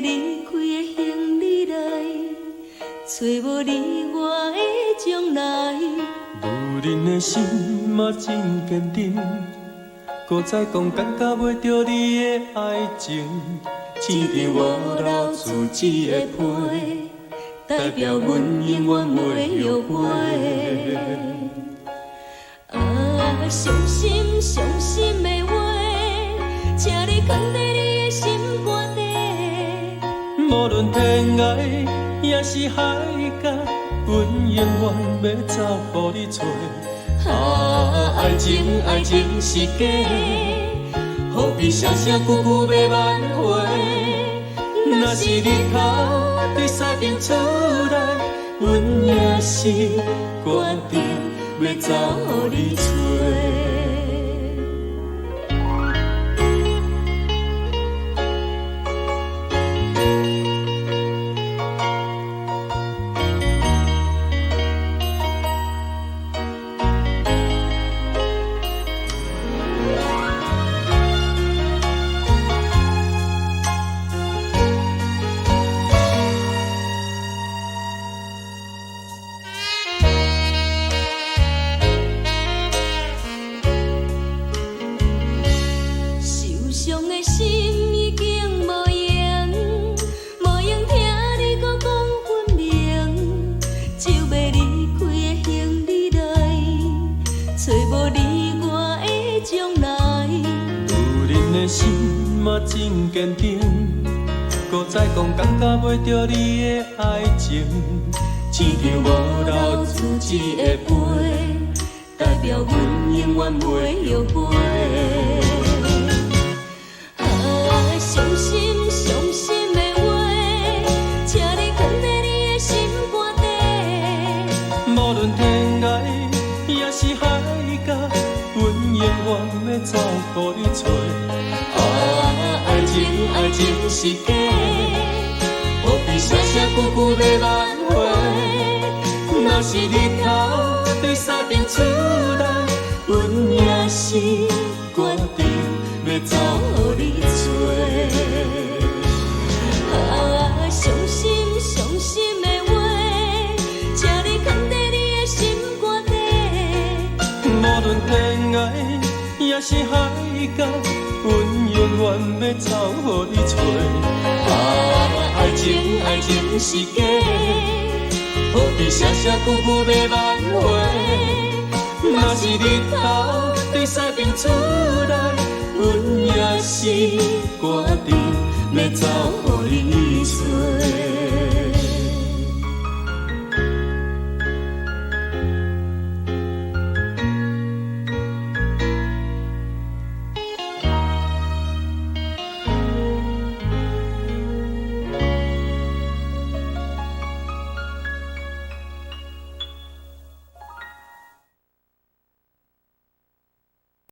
離開的行李內，揣無你我的將來。女人的心嘛真堅定，閣再講感覺袂著你的愛情，市場無留住一個批，代表阮永遠袂後悔。啊，傷心傷心的話，請你囥佇你的心肝底。無論天涯抑是海角，阮永遠欲走予你揣。啊，愛情愛情是假，何必聲聲句句欲挽回？若是日頭對西邊出來，阮也是決定欲走予你揣。受傷的心已經無閒，無閒聽你閣講分明，就欲離開的行李內，揣無你我的將來。女人的心嘛真堅定，閣再講感覺袂著你的愛情，市場無留住一個批，代表阮永遠袂後悔。啊，傷心傷心的話，請你囥佇你的心肝底。無論天涯抑是海角，阮永遠欲走予你揣。啊，愛情愛情是假，何必聲聲句句欲挽回？若是日頭對西邊出來，阮也是決定欲走予你揣。啊，傷心傷心的話，請你囥佇你的心肝底。無論天涯抑是海角，阮永遠欲走予你揣。啊，愛情愛情是假，何必聲聲句句欲挽回？若是日頭對西邊出來，阮也是決定欲走予你揣。